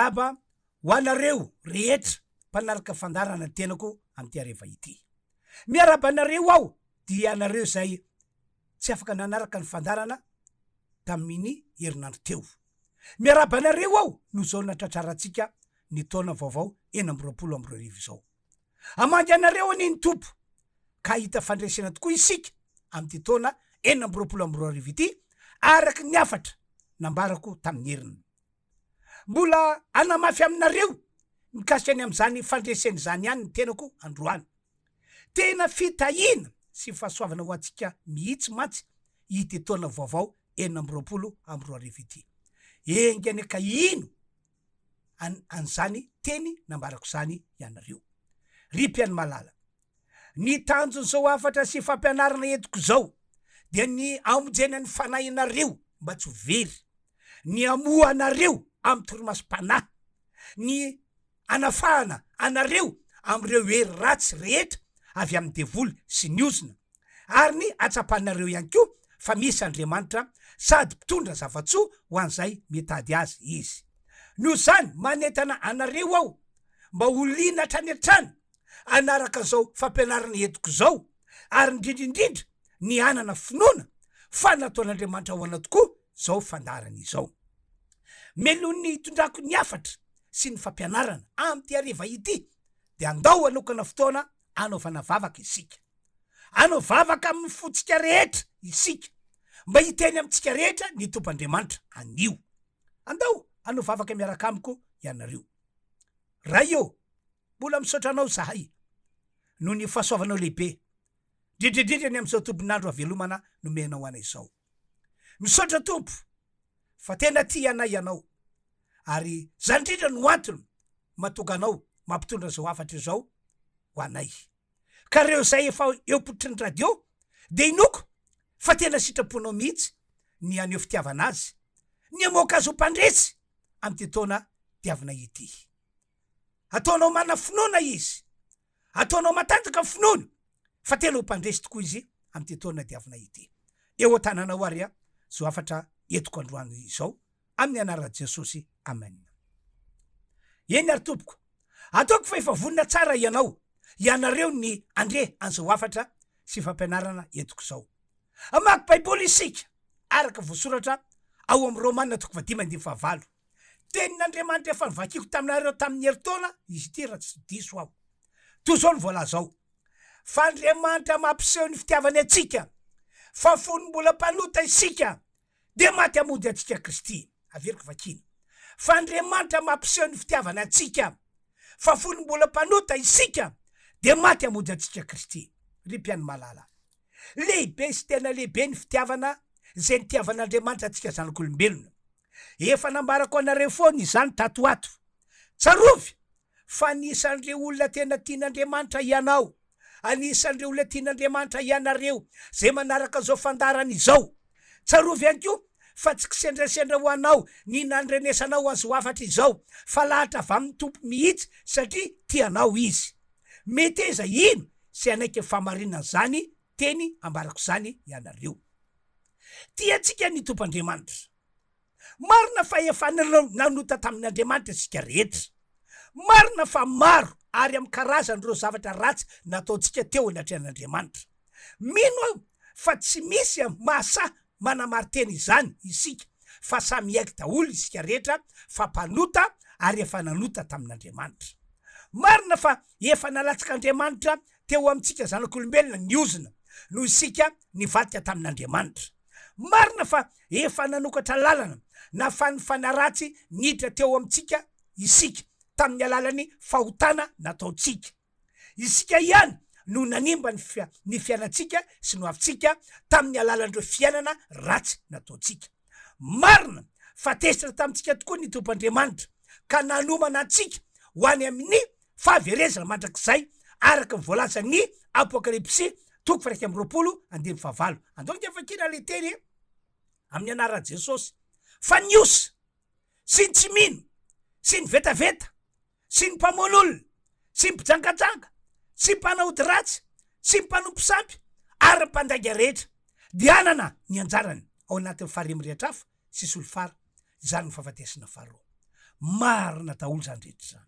Miarahaba ho anareo rehetra mpanaraka fandaharana ny tenako amin'ity hariva ity. Miarahaba anareo aho dia ianareo izay tsy afaka nanaraka ny fandaharana tamin'iny herinandro teo. Miarahaba anareo aho noho izao natratrarantsika ny taona vaovao 2026 izao. Hamangy anareo anie ny Tompo ka hahita fandresena tokoa isika amin'ity taona 2026 ity araka ny hafatra nambarako tamin'ny heriny. Mbola hanamafy aminareo mikasika ny amin'izany fandresena izany ihany ny tenako androany. Tena fitahiana sy fahasoavana ho antsika mihitsy mantsy ity taona vaovao 2026 ity. Enga anie ka hino an an'izany teny nambarako izany ianareo. Ry mpihaino malala, ny tanjon'izao hafatra sy fampianarana entiko izao dia ny hamonjena ny fanahinareo mba tsy ho very, ny hamoha anareo amin'ny torimasom-panahy, ny hanafahana anareo amin'ireo hery ratsy rehetra avy amin'ny devoly sy ny ozona, ary ny hatsapanareo ihany koa fa misy Andriamanitra sady mpitondra zava-tsoa ho an'izay mitady Azy Izy. Noho izany, manentana anareo aho mba ho liana hatrany hatrany hanaraka izao fampianarana entiko izao, ary indrindra indrindra ny hanana finoana fa nataon'Andriamanitra ho anao tokoa izao fandaharana izao. Mialoha ny hitondrako ny hafatra sy ny fampianarana amin'ity hariva ity dia andao hanokana fotoana hanaovana vavaka isika. Hanao vavaka amin'ny fontsika rehetra isika mba hiteny amintsika rehetra ny Tompo Andriamanitra anio. Andao hanao vavaka miaraka amiko ianareo. Ray ô, mbola misaotra Anao izahay noho ny fahasoavanao lehibe, indrindra indrindra ny amin'izao tombon'andro havelomana nomenao anay izao. Misaotra Tompo fa tena tia anay Ianao ary izany indrindra no antony mahatonga Anao mampitondra izao hafatra izao ho anay. Ka reo izay efa eo am-pototry ny radio dia inoako fa tena sitraponao mihitsy ny haneho fitiavana azy, ny hamoaka azy ho mpandresy amin'ity taona diavina ity. Ataonao manana finoana izy, ataonao matanjaka ny finoany fa tena ho mpandresy tokoa izy amin'ity taona diavina ity. Eo an-tananao ary izao hafatra entiko androany izao amin'ny anaran'i Jesosy Amen. Eny ary tompoko, ataoko fa efa vonona tsara ianao, ianareo ny handre an'izao hafatra sy fampianarana entiko izao. Hamaky Baiboly isika, araka voasoratra ao amin'ny Romana toko fahadimy andininy fahavalo. Tenin'Andriamanitra efa novakiko taminareo tamin'ny herintaona izy ity raha tsy diso aho. Toy izao no voalaza ao, Fa Andriamanitra mampiseho ny fitiavany antsika, fa fony mbola mpanota isika, dia maty hamonjy antsika Kristy. Averiko vakiana. Fa Andriamanitra mampiseho ny fitiavany antsika, fa fony mbola mpanota isika, dia maty hamonjy antsika Kristy. Ry mpihaino malala, lehibe sy tena lehibe ny fitiavana izay nitiavan'Andriamanitra antsika zanak'olombelona. Efa nambarako anareo foana izany tato ho ato. Tsarovy fa anisan'ireo olona tena tian'Andriamanitra ianao. Anisan'ireo olona tian'Andriamanitra ianareo izay manaraka izao fandaharana izao. Tsarovy ihany koa fa tsy kisendrasendra ho anao ny nandrenesanao an'izao hafatra izao fa lahatra avy amin'ny Tompo mihitsy satria tia anao Izy. Meteza hino sy hanaiky ny fahamarinan'izany teny ambarako izany ianareo. Tia antsika ny Tompo Andriamanitra. Marina fa efa nanota tamin' Andriamanitra isika rehetra. Marina fa maro ary amin'ny karazany ireo zavatra ratsy nataontsika teo anatrehan'Andriamanitra. Mino aho fa tsy misy mahasahy manamarin-tena izany isika fa samy miaiky daholo isika rehetra fa mpanota ary efa nanota tamin'Andriamanitra. Marina fa efa nalatsak'Andriamanitra teo amintsika zanak'olombelona ny ozona noho isika nivadika tamin'Andriamanitra. Marina fa efa nanokatra lalana na fanofana ratsy niditra teo amintsika isika tamin'ny alalan'ny fahotana nataontsika. Isika ihany no nanimba ny ny fiainantsika sy ny hoavintsika tamin'ny alalan'ireo fiainana ratsy nataontsika. Marina fa tezitra tamintsika tokoa ny Tompo Andriamanitra ka nanomana antsika ho any amin'ny fahaverezana mandrakizay araka ny voalazan'ny Apokalypsy toko faha-21 andininy fahavalo. Andao ange vakiana ilay teny e, amin'ny anaran'i Jesosy. Fa ny osa sy ny tsy mino sy ny vetaveta sy ny mpamono olona sy ny mpijangajanga sy ny mpanao ody ratsy sy ny mpanompo sampy ary ny mpandainga rehetra dia hanana ny anjarany ao anatin'ny farihy mirehitra afo sy solifara, izany no fahafatesana faharoa. Marina daholo izany rehetra izany.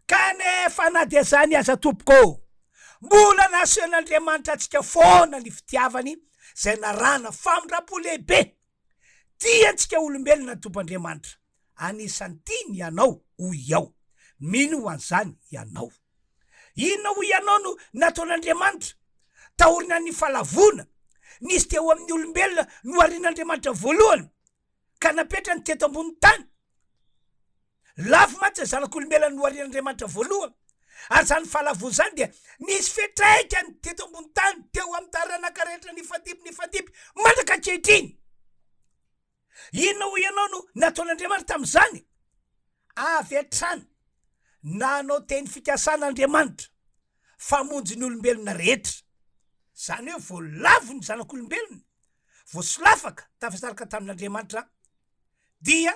Kanefa na dia izany aza tompoko ô, mbola nasehon'Andriamanitra antsika foana ny fitiavany izay narahana famindram-po lehibe. Tia antsika olombelona ny Tompo Andriamanitra. Anisan'ny tiany ianao hoy aho. Mino an'izany ianao. Inona hoy ianao no nataon'Andriamanitra taorian'ny fahalavoana nisy teo amin'ny olombelona noharian'Andriamanitra voalohany ka napetrany teto ambony tany? Lavo mantsy ny zanak'olombelona noharian'Andriamanitra voalohany, ary izany fahalavoana izany dia nisy fiantraikany teto ambony tany teo amin'ny taranaka rehetra nifandimby nifandimby mandraka ankehitriny. Inona hoy ianao no nataon'Andriamanitra tamin'izany? Avy hatrany nanao teny fikasana Andriamanitra famonjy ny olombelona rehetra. Izany hoe voalavo ny zanak'olombelona, voasolafaka tafasaraka tamin'Andriamanitra dia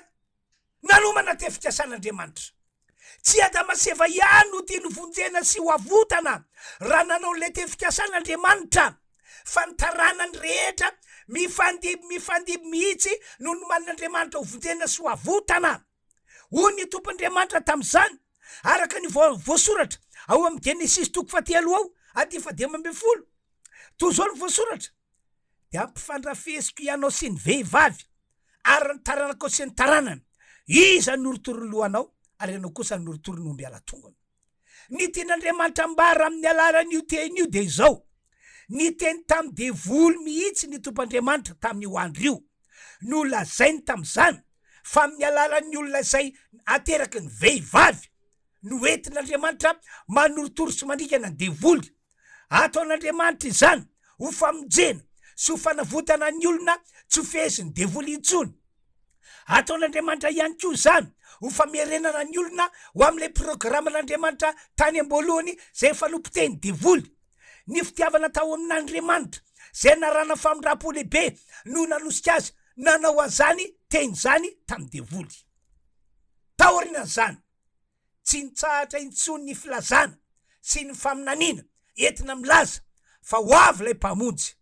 nanomana teny fikasan'Andriamanitra. Tsy i Adama sy Eva ihany no tiany hovonjena sy ho avotana raha nanao ilay teny fikasana Andriamanitra, fa ny taranany rehetra mifandimby mifandimby mihitsy no nomanin'Andriamanitra hovonjena sy ho avotana. Hoy ny Tompo Andriamanitra tamin'izany, araka ny voasoratra ao amin'ny Genesisy toko fahatelo ao, andininy fahadimy ambin'ny folo. Toy izao no voasoratra, Dia hampifandrafesiko hianao sy ny vehivavy, ary ny taranakao sy ny taranany, iza no norotoro ny lohanao, ary ianao kosa no norotoro ny omby ala-tongony. Ny tian'Andriamanitra ambara amin'ny alalan'io teny io dia izao, Niteny tamin'ny devoly mihitsy ny Tompo Andriamanitra tamin'io andro io. Nolazainy tamin'izany fa amin'ny alalan'ny olona izay ateraky ny vehivavy no entin'Andriamanitra manorotoro sy mandringana ny devoly. Ataon'Andriamanitra izany ho famonjena sy ho fanavotana ny olona tsy ho fehezin'ny devoly intsony. Ataon'Andriamanitra ihany koa izany ho famerenana ny olona ho amin'ilay programan'Andriamanitra tany am-boalohany izay efa nopotehin'ny devoly. Ny fitiavana tao amin'Andriamanitra, izay narahana famindram-po lehibe no nanosika azy nanao an'izany teny izany tamin'ny devoly. Taorian'izany, tsy nitsahatra intsony ny filazana sy ny faminaniana entina milaza fa ho avy ilay Mpamonjy,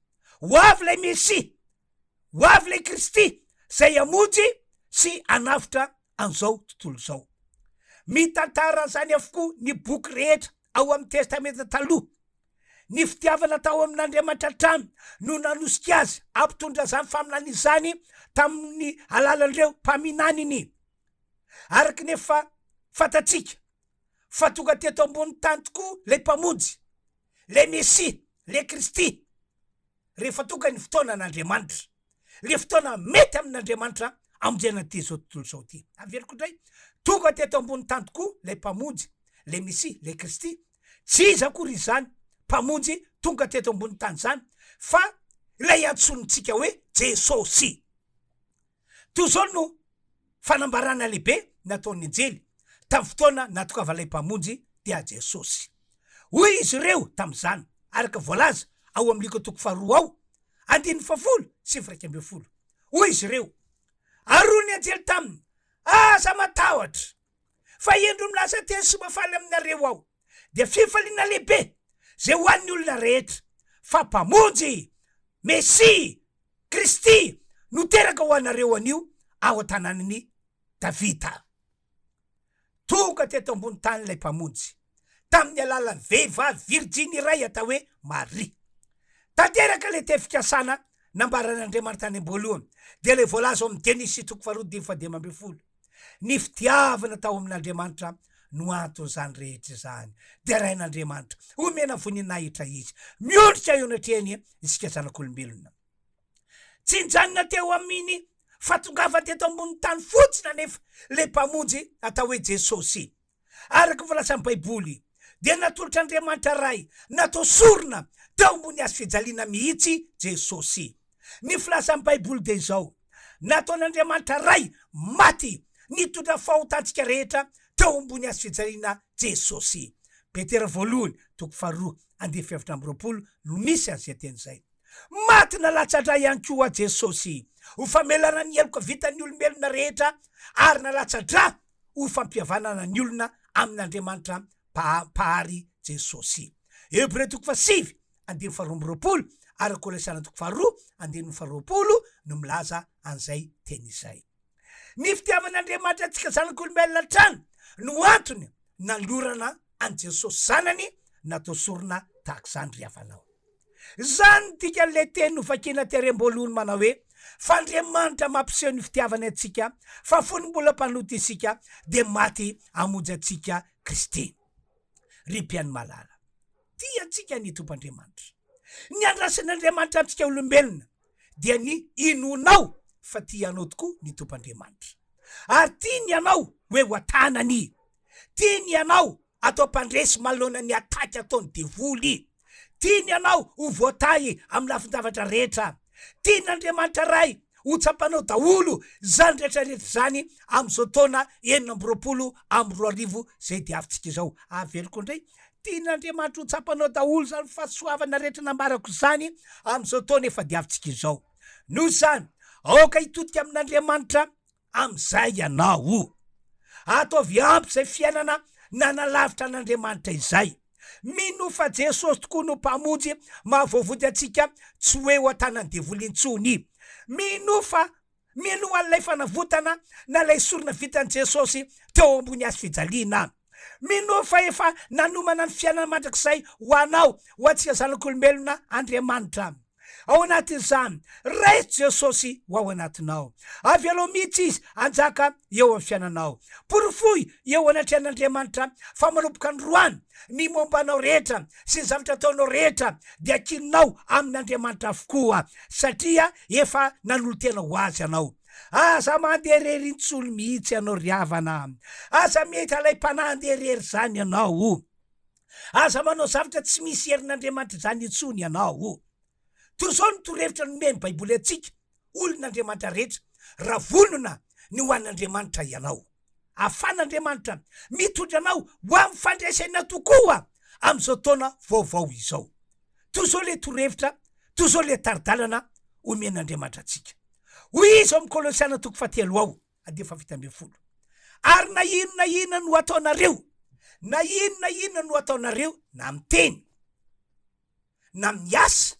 ho avy ilay Mesia, Ho avy ilay Kristy izay hamonjy sy hanavotra an'izao tontolo izao. Mitantara an'izany avokoa ny boky rehetra ao amin'ny Testamenta Taloha. Ny fitiavana tao amin'Andriamanitra hatrany no nanosika azy hampitondra izany faminaniana izany tamin'ny alalan'ireo mpaminaniny. Araka ny efa fantatsika fa tonga teto ambony tany tokoa ilay Mpamonjy, ilay Mesia, ilay Kristy. rehefa tonga ny fotoanan'Andriamanitra, le fotoana mety amin'Andriamanitra hamonjena an'ity zao tontolo izao ity. Averiko indray, tonga teto ambony tany tokoa lay Mpamonjy, lay Mesia, lay Kristy. Tsy iza akory izany Mpamonjy tonga teto ambony tany izany fa ilay antsointsika hoe Jesosy. Toy izao no fanambarana lehibe nataon'ny anjely tamin'ny fotoana natokavan'ilay Mpamonjy, dia Jesosy. Hoy izy ireo tamin'izany, araka voalaza ao amin'ny Lioka toko faharoa ao, andininy fahafolo sy 11. Hoy izy ireo, Ary hoy ny anjely taminy, Aza matahotra, fa indro milaza teny sy mahafaly aminareo aho, dia fifaliana lehibe izay ho an'ny olona rehetra, fa Mpamonjy, Mesia, Kristy no teraka ho anareo anio ao an-tanànan'i Davida. Tonga teto ambony tany ilay Mpamonjy, tamin'ny alalan'ny vehivavy virjiny iray atao hoe Maria. Tanteraka ilay teny fikasana nambaran'Andriamanitra tany am-boalohany, dia ilay voalaza ao amin'ny Genesisy toko faharoa andininy fahadimy ambin'ny folo. Ny fitiavana tao amin'Andriamanitra no anton'izany rehetra izany. Derain'Andriamanitra, omena voninahitra Izy. Miondrika eo anatrehany isika zanak'olombelona. Tsy nijanona teo amin'ny fahatongavany teto ambonin'ny tany fotsiny anefa ilay Mpamonjy atao hoe Jesosy. Araka ny voalazan'ny Baiboly, dia natolotr'Andriamanitra Ray natao sorona teo ambony hazo fijaliana mihitsy Jesosy. Ny filazan'ny Baiboly dia izao, Nataon'Andriamanitra Ray maty nitondra fahotantsika rehetra teo ambony hazo fijaliana Jesosy. Petera voalohany, toko faharoa, andininy fahefatra amby roapolo no misy an'izay teny izay. Maty nalatsa-dra ihany koa Jesosy ho famelana ny heloka vitan'ny olombelona rehetra ary nalatsa-dra ho fampihavanana ny olona amin'Andriamanitra Mpahary Jesosy. Hebreo toko fahasivy andininy faharoa amby roapolo ary Kolosiana toko faharoa andininy faharoapolo no milaza an'izay teny izay. Ny fitiavan'Andriamanitra antsika zanak'olombelona hatrany no antony nanolorana an'i Jesosy Zanany natao sorona tahaka izany ry havanao. Izany no dikan'ilay teny novakina tery am-boalohany manao hoe, Fa Andriamanitra mampiseho ny fitiavany antsika, fa fony mbola mpanota isika, dia maty hamonjy antsika Kristy. Ry mpihaino malala, tia antsika ny Tompo Andriamanitra. Ny andrasan'Andriamanitra amintsika olombelona dia ny inoanao fa tia anao tokoa ny Tompo Andriamanitra. Ary tiany ianao ho eo an-tanany. Tiany ianao atao mpandresy manoloana ny attaque ataon'ny devoly. Tiany ianao ho voatahy amin'ny lafin-javatra rehetra. Tian'Andriamanitra Ray ho tsapanao daholo izany rehetra rehetra izany amin'izao taona 2026 izay diavintsika izao. Averiko indray, tian'Andriamanitra ho tsapanao daholo izany fahasoavana rehetra nambarako izany amin'izao taona efa diavintsika izao. Noho izany, aoka hitodika amin'Andriamanitra amin'izay ianao. Ataovy ampy izay fiainana nanalavitra an'Andriamanitra izay. Minoa fa Jesosy tokoa no Mpamonjy mahavoavonjy antsika tsy ho eo an-tanan'ny devoly intsony. Minoa fa minoa an'ilay fanavotana na ilay sorona vitan'i Jesosy teo ambony hazo fijaliana. Minoa fa efa nanomana ny fiainana mandrakizay ho anao, ho antsika zanak'olombelona Andriamanitra. Ao anatin'izany, raiso Jesosy ho ao anatinao. Avelao mihitsy Izy hanjaka eo amin'ny fiainanao. Porofoy eo anatrehan'Andriamanitra fa manomboka androany ny momba anao rehetra sy ny zavatra ataonao rehetra dia kininao amin'Andriamanitra avokoa satria efa nanolo-tena ho Azy ianao. Aza mandeha irery intsony mihitsy ianao ry havana. Aza mety alaim-panahy handeha irery izany ianao. Aza manao zavatra tsy misy herin'Andriamanitra izany intsony ianao. Toy izao ny torohevitra nomen'ny Baiboly antsika, olon'Andriamanitra rehetra, raha vonona ny ho an'Andriamanitra ianao. Ahafahan'Andriamanitra mitondra anao ho amin'ny fandresena tokoa amin'izao taona vaovao izao. Toy izao ilay torohevitra, toy izao ilay tari-dalana omen'Andriamanitra antsika. Hoy izy ao amin'ny Kolosiana toko fahatelo ao, andininy faha-17, Ary na inona inona no ataonareo, na inona inona no ataonareo, na miteny, na miasa,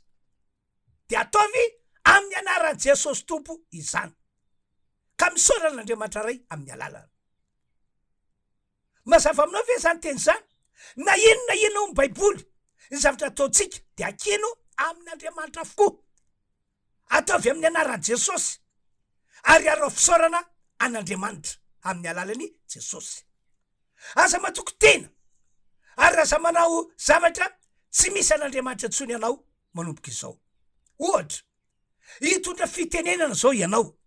dia ataovy amin'ny anaran'i Jesosy Tompo izany, ka misaora an'Andriamanitra Ray amin'ny alalany. Mazava aminao ve izany teny izany? Na inona na inona ao amin'ny Baiboly, ny zavatra ataontsika dia akino amin'Andriamanitra avokoa. Ataovy amin'ny anaran'i Jesosy ary arao fisaorana an'Andriamanitra amin'ny alalan'i Jesosy. Aza matoky tena ary aza manao zavatra tsy misy an'Andriamanitra intsony ianao manomboka izao. Ohatra, hitondra fitenenana izao ianao.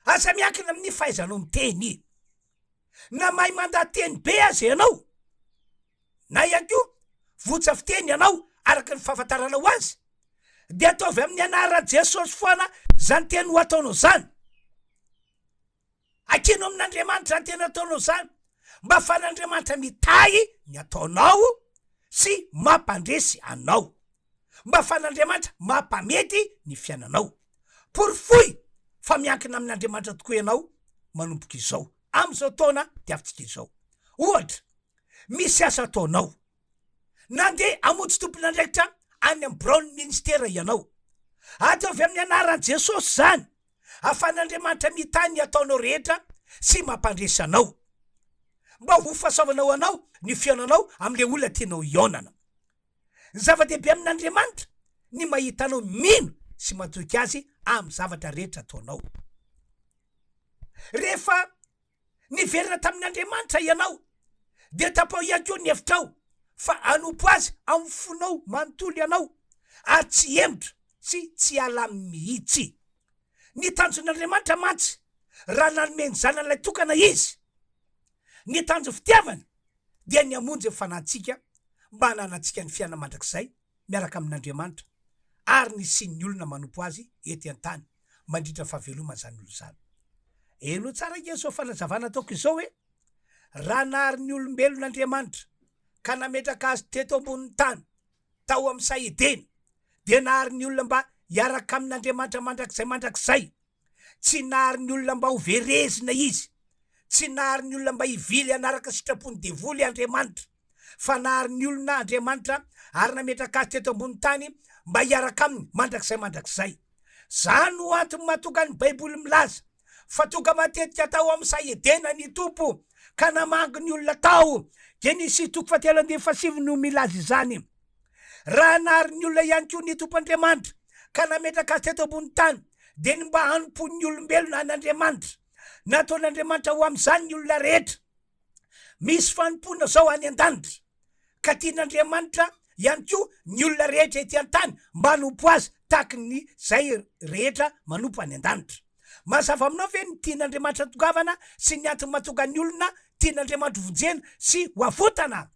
Aza miankina amin'ny fahaizanao miteny. Na mahay mandaha-teny be aza ianao, na ihany koa votsa fiteny ianao araka ny fahafantaranao azy, dia ataovy amin'ny anaran'i Jesosy foana izany teny ho ataonao izany. Akino amin'Andriamanitra izany teny ataonao izany, mba ahafahan'Andriamanitra mitahy ny ataonao sy mampandresy anao. Mba ahafahan'Andriamanitra mampamety ny fiainanao. Porofoy fa miankina amin'Andriamanitra tokoa ianao manomboka izao, amin'izao taona diavintsika izao. Ohatra, misy asa ataonao. Nandeha hamonjy tompon'andraikitra any amin'ny biraon'ny ministera ianao. Ataovy amin'ny anaran'i Jesosy izany, ahafahan'Andriamanitra mitahy ny ataonao rehetra sy mampandresy anao. Mba ho fahasoavana ho anao ny fihaonanao amin'ilay olona tianao hihaonana. Ny zava-dehibe amin'Andriamanitra ny mahita anao mino sy matoky Azy amin'ny zavatra rehetra ataonao. Rehefa niverina tamin'Andriamanitra ianao, dia tapaho ihany koa ny hevitrao fa hanompo Azy amin'ny fonao manontolo ianao ary tsy hihemotra sy tsy hiala aminy mihitsy. Ny tanjon'Andriamanitra mantsy raha nanome ny Zanany Lahitokana Izy, ny tanjon'ny fitiavany dia ny hamonjy ny fanahintsika mba hananantsika ny fiainana mandrakizay miaraka amin'Andriamanitra ary ny hisian'ny olona manompo Azy ety an-tany mandritra ny fahaveloman'izany olona izany. Henoy tsara ange izao fanazavana ataoko izao hoe, Raha nahary ny olombelona Andriamanitra ka nametraka azy teto ambonin'ny tany tao amin'ny saha Edena, dia nahary ny olona mba hiaraka amin'Andriamanitra mandrakizay mandrakizay. Tsy nahary ny olona mba ho verezina Izy. Tsy nahary ny olona mba hivily hanaraka sitrapon'ny devoly Andriamanitra. Fa nahary ny olona Andriamanitra ary nametraka azy teto ambony tany mba hiaraka Aminy mandrakizay mandrakizay. Izany no antony mahatonga ny Baiboly milaza. Fa tonga matetika tao amin'ny saha Edena ny Tompo, ka namangy ny olona tao. Genesisy toko fahatelo andininy fahasivy no milaza izany. Raha nahary ny olona ihany koa ny Tompo Andriamanitra, ka nametraka azy teto ambony tany, dia ny mba hanompoan'ny olombelona an'Andriamanitra. Nataon'Andriamanitra ho amin'izany ny olona rehetra. Misy fanompoana izao any an-danitra, ka tian'Andriamanitra ihany koa ny olona rehetra ety an-tany mba hanompo Azy tahaky ny izay rehetra manompo any an-danitra. Mazava aminao ve ny tian'Andriamanitra tongavana sy ny antony mahatonga ny olona tian'Andriamanitra hovonjena sy ho avotana?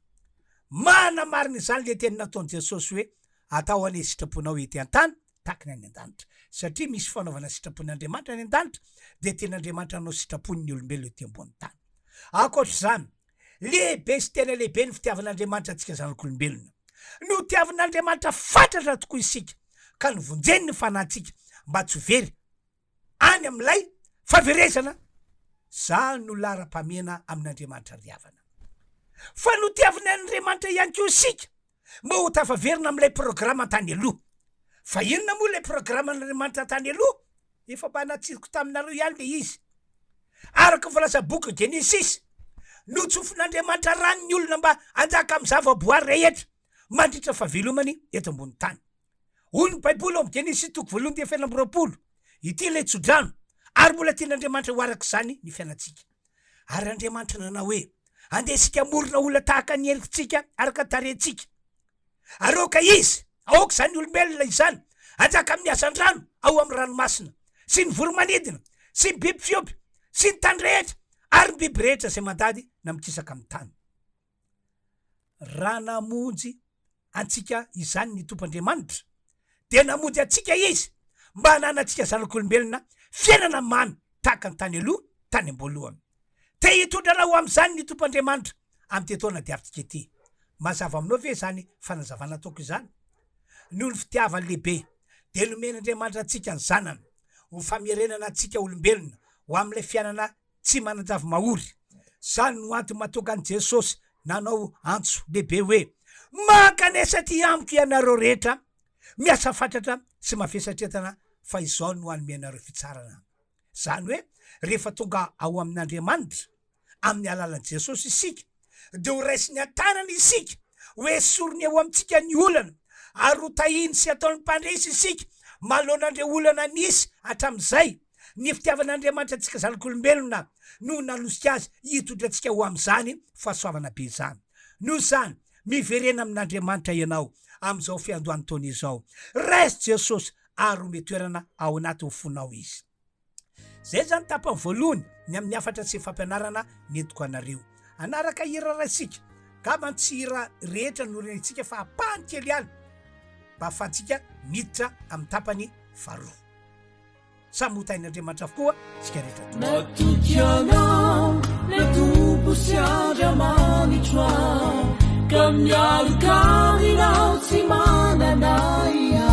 Manamarina izany ilay teny nataon'i Jesosy hoe, Atao anie sitraponao ety an-tany tahaka ny any an-danitra. Satria misy fanaovana sitrapon'Andriamanitra any an-danitra, dia tian'Andriamanitra hanao sitrapony ny olombelona ety ambony tany. Ankoatra izany, lehibe sy tena lehibe ny fitiavan'Andriamanitra antsika zanak'olombelona. Notiavin'Andriamanitra fatratra tokoa isika, ka novonjeny ny fanahintsika mba tsy ho very any amin'ilay fahaverezana. Za no laharam-pahamehana amin'Andriamanitra ry havana. Fa notiavin'Andriamanitra ihany koa isika mba ho tafaverina amin'ilay programa tany aloha. Fa inona moa ilay programan'Andriamanitra tany aloha? Efa mba natsiriko taminareo ihany ilay izy. Araka ny voalazan'ny boky Genesisy, notsofin'Andriamanitra rano ny olona mba hanjaka amin'ny zavaboary rehetra mandritra ny fahavelomany eto ambony tany. Hoy ny Baiboly ao amin'ny Genesisy toko voalohany dia 24, Ity ilay tsodrano, ary mbola tian'Andriamanitra ho araka izany ny fiainantsika. Ary Andriamanitra nanao hoe, Andeha isika hamorona olona tahaka ny endritsika araka ny tarehintsika. Ary aoka izy, aoka izany olombelona izany, hanjaka amin'ny hazandrano ao amin'ny ranomasina, sy ny voro-manidina, sy ny biby fiompy, sy ny tany rehetra, ary ny biby rehetra izay mandady na mikisaka amin'ny tany. Raha namonjy antsika izany ny Tompo Andriamanitra, dia namonjy antsika Izy mba hananantsika zanak'olombelona fiainana mamy tahaka ny tany aloha tany am-boalohany. Te hitondra anao ho amin'izany ny Tompo Andriamanitra amin'ity taona diavintsika ity. Mazava aminao ve izany fanazavana ataoko izany? Noho ny fitiavany lehibe, dia nomen'Andriamanitra antsika ny Zanany ho famerenana antsika olombelona ho amin'ilay fiainana tsy manan-java-mahory. Izany no antony mahatonga an'i Jesosy nanao antso lehibe hoe, Mankanesa aty amiko ianareo rehetra miasa fatratra sy mavesatra entana, fa izao no hanome anareo fitsarana. Izany hoe, rehefa tonga ao amin'Andriamanitra amin'ny alalan'i Jesosy isika, dia ho raisiny an-tanana isika, ho esoriny eo amintsika ny olana, ary ho tahiny sy hataony mpandresy isika manoloana an'ireo olana nisy hatramin'izay. Ny fitiavan'Andriamanitra antsika zanak'olombelona no nanosika azy hitondra antsika ho amin'izany fahasoavana be izany. Noho izany, miverena amin'Andriamanitra ianao amin'izao fiandohan'ny taona izao. Raiso Jesosy ary omeo toerana ao anatin'ny fonao Izy. Izay izany tapany voalohany ny amin'ny hafatra sy fampianarana nentiko anareo. Hanaraka hira iray isika. Angamba tsy hira rehetra no rentsika fa ampahany kely ihany mba hahafahantsika miditra amin'ny tapany faharoa. Samy ho tahin'Andriamanitra avokoa isika rehetra tompoko. Matoky Anao le Tompo sy Andriamanitro aho ka mialoka aminao tsy manana ahiahy.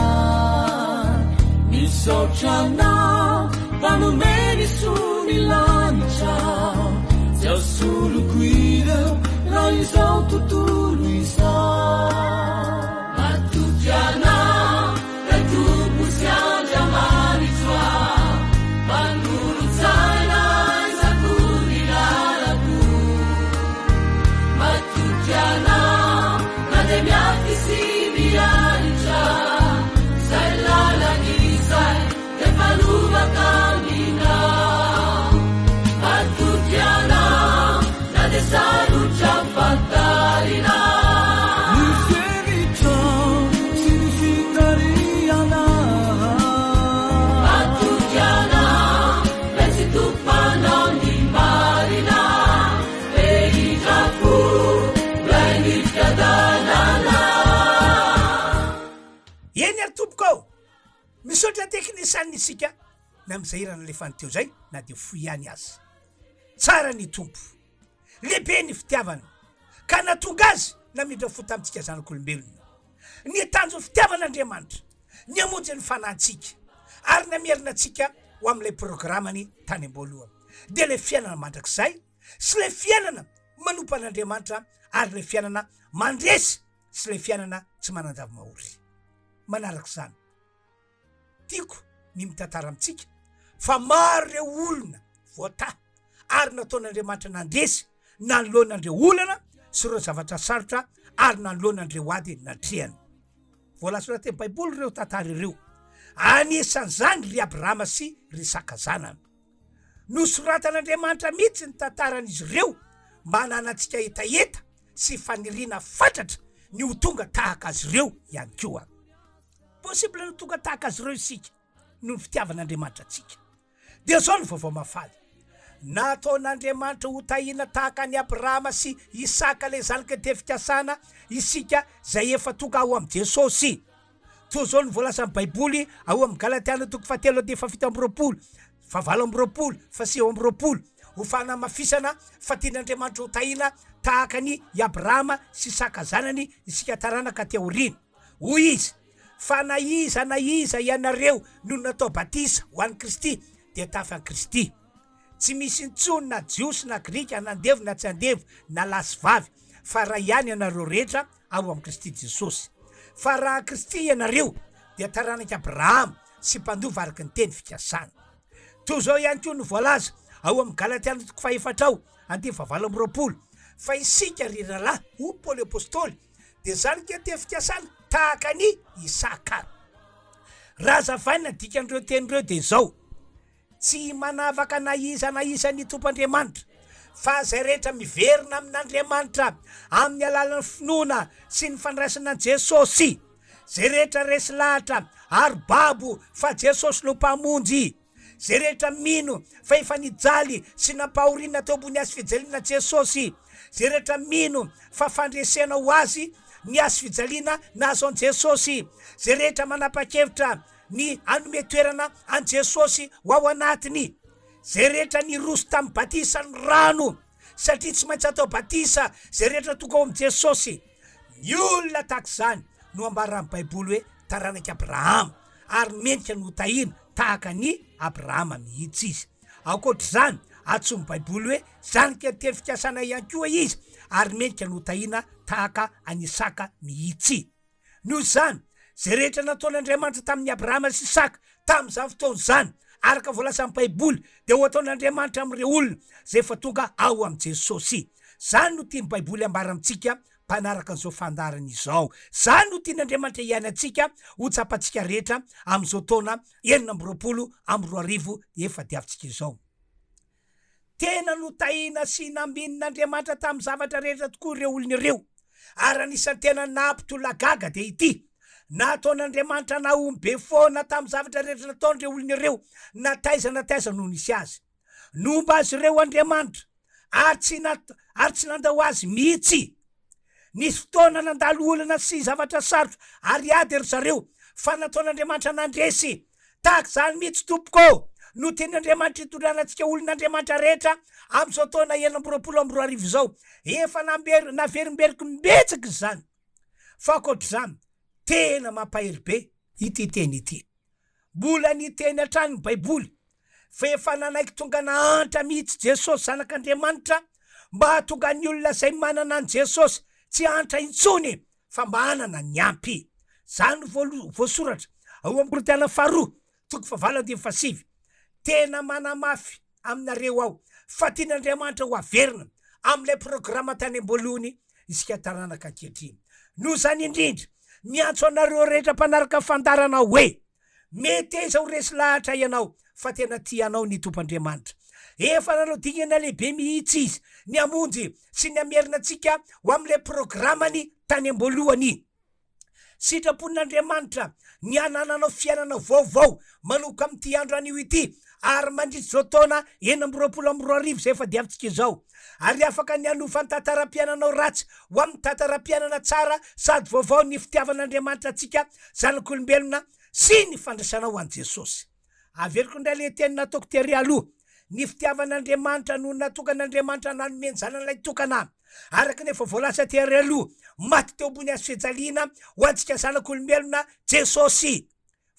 Misaotra Anao fa nomeny soa ny lanitra tsy asoloko ireo raha izao tontolo izao. Matoky Anao Ilay Tompo sy Andriamanitro aho, manolo-tsaina aiza koa ny lalako. Matoky Anao na dia miaky sy miaritra, izay lalana izay efa lovako aminao. Matoky Anao na dia sarotra fantarina. Ny fenitra sy ny fitarihana. Matoky Anao, Ilay tsy tompanao ny marina. Be indra-po, Ilay ny fiadanana. Eny ary tompoko ô! Misaotra teknisianina isika ny amin'izay hira nalefany teo izay na dia fohy ihany aza. Tsara ny Tompo. Lehibe ny fitiavany ka nahatonga azy namindra fo tamintsika zanak'olombelona. Ny tanjon'ny fitiavan'Andriamanitra, ny hamonjy ny fanahintsika ary namerina antsika ho amin'ilay programany tany am-boalohany, dia ilay fiainana mandrakizay sy ilay fiainana manompo an'Andriamanitra ary ilay fiainana mandresy sy ilay fiainana tsy manan-java-mahory. Manaraka izany, tiako ny mitantara amintsika fa maro ireo olona. voatahy ary nataon'Andriamanitra nandresy nanoloana an'ireo olana sy ireo zavatra sarotra ary nanoloana an'ireo ady natrehany. Voalaza anatin'ny Baiboly ireo tantara ireo. Anisan'izany ry Abrahama sy ry Isaka zanany. Nosoratan'Andriamanitra mihitsy ny tantaran'izy ireo mba hananantsika hetaheta sy faniriana fatratra ny ho tonga tahaka azy ireo ihany koa. Possible ny ho tonga tahaka azy ireo isika noho ny fitiavan'Andriamanitra antsika. Dia izao ny vaovao mahafaly, Nataon'Andriamanitra ho tahiana tahaka an'i Abrahama sy Isaka ilay zanaky ny tefikasana isika izay efa tonga ao amin'i Jesosy. Toy izao no voalazan'ny Baiboly ao amin'ny Galatiana toko fahatelo andininy fahafito amby roapolo, fahavalo amby roapolo, fahasivy amby roapolo, ho fanamafisana fa tian'Andriamanitra ho tahiana tahaka an'i Abrahama sy Isaka zanany isika taranaka aty aoriana. Hoy izy, Fa na iza na iza ianareo no natao batisa ho an'i Kristy, dia tafa an'i Kristy. Tsy misy intsony na Jiosy na Grika, na andevo na tsy andevo, na lahy sy vavy, fa iray ihany ianareo rehetra ao amin'i Kristy Jesosy. Fa raha an'i Kristy ianareo, dia taranak'i Abrahama sy mpandova araka ny teny fikasana. Toy izao ihany koa no voalaza ao amin'ny Galatiana toko fahefatra ao, andininy fahavalo amby 20, Fa isika, ry rahalahy, hoy Paoly Apostoly, dia izany ke teny fikasana tahaka an'i Isaka. Raha hazavaina ny dikan'ireo teny ireo dia izao, Tsy manavaka na iza na iza ny Tompo Andriamanitra, fa izay rehetra miverina amin'Andriamanitra amin'ny alalan'ny finoana sy ny fandraisana an'i Jesosy, izay rehetra resy lahatra ary babo fa Jesosy no Mpamonjy, Izay rehetra mino fa efa nijaly sy nampahoriana teo ambony hazo fijaliana Jesosy, izay rehetra mino fa fandresena ho azy ny hazo fijaliana nahazo an'i Jesosy, izay rehetra manapa-kevitra ny hanome toerana an'i Jesosy ho ao anatiny, izay rehetra niroso tamin'ny batisan'ny rano, satria tsy maintsy atao batisa izay rehetra tonga ao amin'i Jesosy. Ny olona tahaka izany no ambaran'ny Baiboly hoe taranak'i Abrahama, ary mendrika ny hotahiana tahaka an'i Abrahama mihitsy izy. Ankoatra izany, antsoin'ny Baiboly hoe zanaky ny teny fikasana ihany koa izy, ary mendrika ny hotahiana tahaka an'i Isaka mihitsy. Noho izany, izay rehetra nataon'Andriamanitra tamin'i Abrahama sy Isaka tamin'izany fotoana izany, araka voalazan'ny Baiboly, dia ho ataon'Andriamanitra amin'ireo olona izay efa tonga ao amin'i Jesosy. Izany no tian'ny Baiboly ambara amintsika mpanaraka an'izao fandaharana izao. Izany no tian'Andriamanitra hiainantsika ho tsapantsika rehetra amin'izao taona 2026 efa diavintsika izao. Tena notahina sy nambinin'Andriamanitra tamin'ny zavatra rehetra tokoa ireo olona ireo, ary anisan'ny tena nampitolagaga dia ity, Nataon'Andriamanitra nahomby be foana tamin'ny zavatra rehetra nataony ireo olona ireo, na taiza na taiza no nisy azy. Nomba azy ireo Andriamanitra, ary tsy ary tsy nandao azy mihitsy. Nisy fotoana nandalo olana sy zavatra sarotra ary ady ry zareo, fa nataon'Andriamanitra nandresy. Tahaka izany mihitsy tompoko ô, no tian'Andriamanitra hitondrana antsika olon'Andriamanitra rehetra amin'izao taona 2026 izao. Efa namber- naverimberiko imbetsaka izany. Fa ankoatr'izany, tena mampahery be ity teny ity. Mbola niteny hatrany ny Baiboly fa efa nanaiky tonga nahantra mihitsy Jesosy Zanak'Andriamanitra mba hahatonga ny olona izay manana an'i Jesosy tsy hahantra intsony fa mba hanana ny ampy. Izany no voalo- voasoratra ao amin'ny Korintiana faharoa toko fahavalo andininy fahasivy. Tena manamafy aminareo aho fa tian'Andriamanitra ho averina amin'ilay programa tany am-boalohany isika taranaka ankehitriny. Noho izany indrindra, miantso anareo rehetra mpanaraka fandaharana hoe, Meteza ho resy lahatra ianao fa tena tia anao ny Tompo Andriamanitra. Efa nanao dingana lehibe mihitsy Izy ny hamonjy sy ny hamerina antsika ho amin'ilay programany tany am-boalohany. Sitrapon'Andriamanitra ny hanananao fiainana vaovao manomboka amin'ity andro anio ity ary mandritra izao taona 2026 izay efa diavintsika izao. Ary afaka ny hanova ny tantaram-piainanao ratsy ho amin'ny tantaram-piainana tsara sady vaovao ny fitiavan'Andriamanitra antsika zanak'olombelona sy ny fandraisanao an'i Jesosy. Averiko indray ilay teny nataoko tery aloha, ny fitiavan'Andriamanitra no natokan'Andriamanitra nanome ny Zanany lahitokana. Araka ny efa voalaza tery aloha, maty teo ambony hazo fijaliana ho antsika zanak'olombelona Jesosy.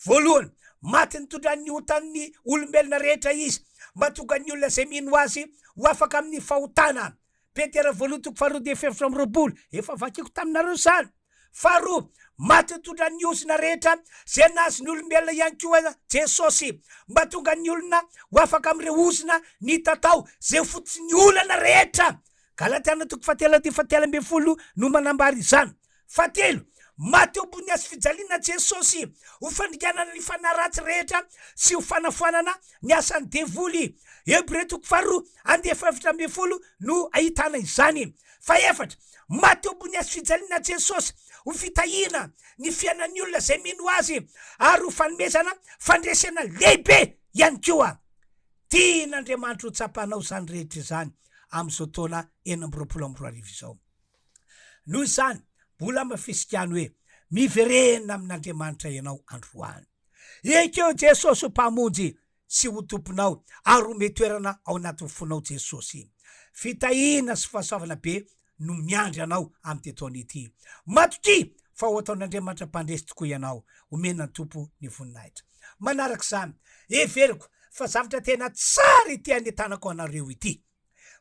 Voalohany, maty nitondra ny otan'ny olombelona rehetra Izy mba tonga ny olona izay mino Azy ho afaka amin'ny fahotana. Petera voalohany toko faharoa dia efatra amby 20, efa vakiko taminareo izany. Faharoa, maty nitondra ny ozona rehetra izay nahazo ny olombelona ihany koa Jesosy, mba hahatonga ny olona ho afaka amin'ireo ozona nitatao izay ho fototry ny olana rehetra. Galatiana toko fahatelo andininy fahatelo ambin'ny folo no manambara izany. Fahatelo, maty eo ambony hazo fijaliana Jesosy ho fandringanana ny fanahy ratsy rehetra sy ho fanafoanana ny asan'ny devoly. Hebreo toko faharoa andininy fahaefatra ambin'ny folo no ahitana izany. Fahefatra, maty eo ambony hazo fijaliana Jesosy ho fitahiana ny fiainan'ny olona izay mino Azy ary ho fanomezana fandresena lehibe ihany koa. Tian'Andriamanitra ho tsapanao izany rehetra izany amin'izao taona 2026 izao. Noho izany, mbola hamafisiko ihany hoe, miverena amin'Andriamanitra ianao androany. Ekeo Jesosy ho Mpamonjy sy ho Tomponao ary omeo toerana ao anatin'ny fonao Jesosy. Fitahiana sy fahasoavana be no miandry anao amin'ity taona ity. Matokia fa ho ataon'Andriamanitra mpandresy tokoa ianao. Omena ny Tompo ny voninahitra. Manaraka izany, heveriko fa zavatra tena tsara ity anentanako anareo ity.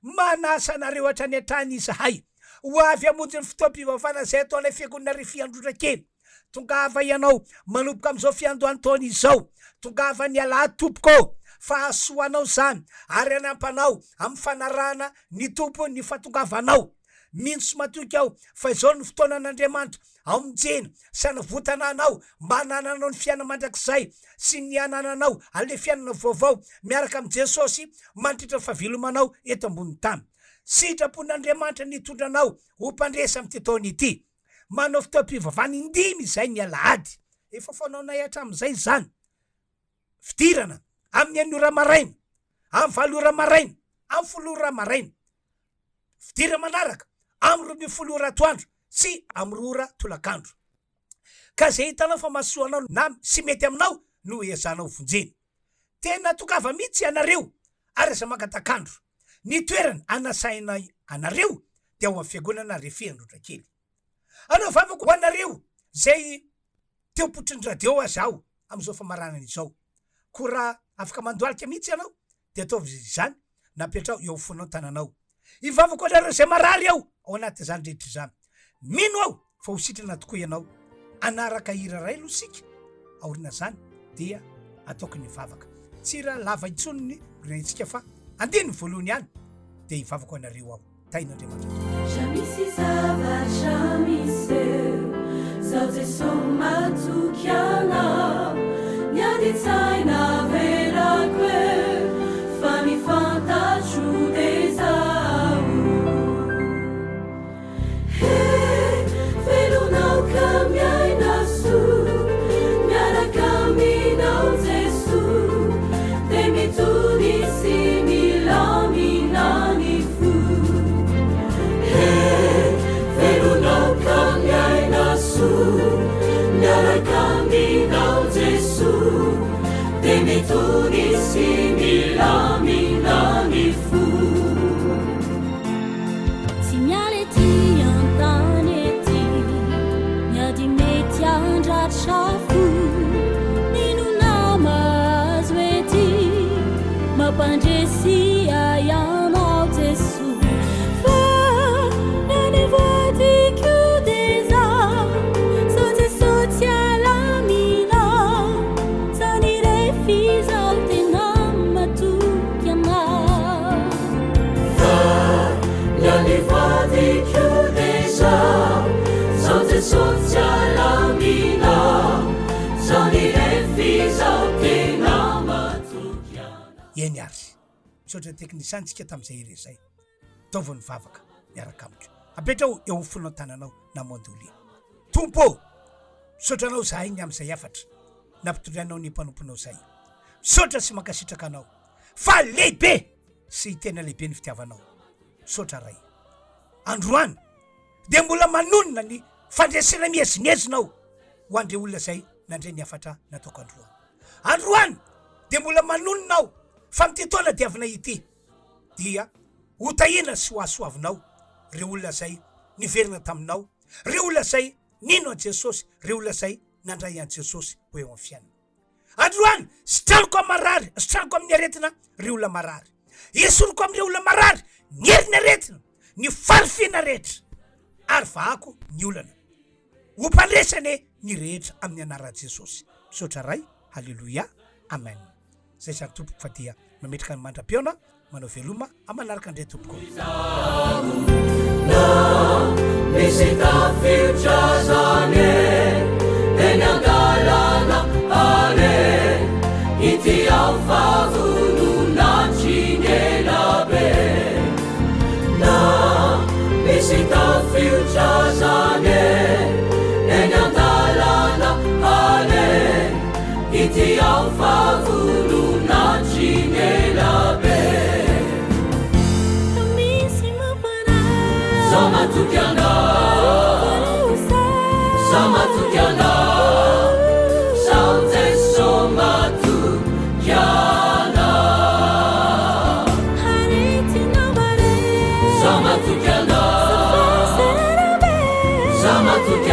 Manasa anareo hatrany hatrany izahay ho avy hamonjy ny fotoam-pivavahana izay ataonay Fiangonana Refiandrotra kely. Tongava ianao manomboka amin'izao fiandohan'ny taona izao. Tongava ny alahady tompoko ô! Fa hahasoa anao izany ary hanampy anao amin'ny fanarahana ny Tompo ny fahatongavanao. Mino sy matoky aho fa izao no fotoanan'Andriamanitra hamonjena sy hanavotana anao mba hanananao ny fiainana mandrakizay sy ny hanananao an'ilay fiainana vaovao miaraka amin'i Jesosy mandritra ny fahavelomanao eto ambonin'ny tany. Sitrapon'Andriamanitra ny hitondra anao ho mpandresy amin'ity taona ity. Manao fotoam-pivavahana indimy izay ny alahady. Efa fanaonay hatramin'izay izany. Fidirana amin'ny enina ora maraina, amin'ny valo ora maraina, amin'ny folo ora maraina. Fidirana manaraka amin'ny 12 ora atoandro sy amin'ny 2 ora tolakandro. Ka izay hitanao fa mahasoa anao na sy mety aminao no ezahanao vonjena. Tena tongava mihitsy ianareo ary aza mangatak'andro. Ny toerana anasainay anareo dia ao amin'ny fiangonana Refi Androndrakely. Hanao vavaka ho anareo izay teo am-pototry ny radio aza aho amin'izao famaranana izao. Koa raha afaka mandohalika mihitsy ianao dia ataovy izany na apetraho eo amin'ny fonao ny tananao. Hivavaka ho anareo izay marary aho ao anatin'izany rehetra izany. Mino aho fa ho sitrana tokoa ianao. Hanaraka hira iray aloha isika, aorian'izany dia ataoko ny vavaka. Tsy hira lava intsony ny horenintsika fa andininy voalohany ihany dia hivavaka ho anareo aho. Tahin'Andriamanitra tokoa. Raha misy zavatra miseho, zaho Jeso matoky Anao, ny adin-tsaina avelako eo, fa ny fantatro dia izaho. He, velona aho ka miaina soa, miaraka aminao Jeso, dia mitony sy milamina ny fo. He, velona aho ka miaina soa, miaraka aminao Jeso, dia mitony sy milamina ny fo. Tsy miala ety an-tany ety, ny ady mety handratra fo. N'inona mahazo ety, mampandresy ahy Ianao Jesoa. Fa na ny voadiko dia izaho, sao Jesoa tsy alamina. Zany ref izaho tena matoky Anao. Fa ny an'ny vadiko dia izaho, Zao Jesoa tsy alamina, Zany ref izaho tena matoky Anao. Eny ary. Misaotra teknisiantsika tsika tamin'izay hira izay. Ataovy ny vavaka miaraka amiko. Apetraho eo amin'ny fonao ny tananao na mandolia. Tompo ô! Misaotra anao izahay ny amin'izay hafatra nampitondrainao ny mpanomponao izay. Misaotra sy mankasitraka anao fa lehibe sy tena lehibe ny fitiavanao. Misaotra Ray. Androany dia mbola manonona ny fandresena miezinezina aho ho an'ireo olona izay nandre ny hafatra nataoko androany. Androany dia mbola manonona aho fa amin'ity taona diavinay ity dia ho tahiana sy ho hasoavinao ireo olona izay niverina taminao, ireo olona izay nino an'i Jesosy, ireo olona izay nandray an'i Jesosy ho eo amin'ny fiainana. Androany, sitraniko amin'ny marary, sitraniko amin'ny aretina ireo olona marary. Esoriko amin'ireo olona marary ny herin'ny aretina, ny farifiana rehetra, ary vahako ny olana. Ho mpandresy anie ny rehetra amin'ny anaran'i Jesosy. Misaotra Ray, Haleloia, Amen. Zay izany tompoko fa dia mametraka ny mandra-pihaona, manao veloma amin'ny manaraka indray tompoko. Na misy tafiotra zany e, eny an-dalana any e, ity aho fa vonona hatry ny ela be. Na misy tafiotra zany e, eny an-dalana any e, ity aho fa vonona hatry ny ela be. Misy mampanahy. Za matoky anao, za matoky anao, zaho Jeso matoky anao. Za matoky anao, za matoky.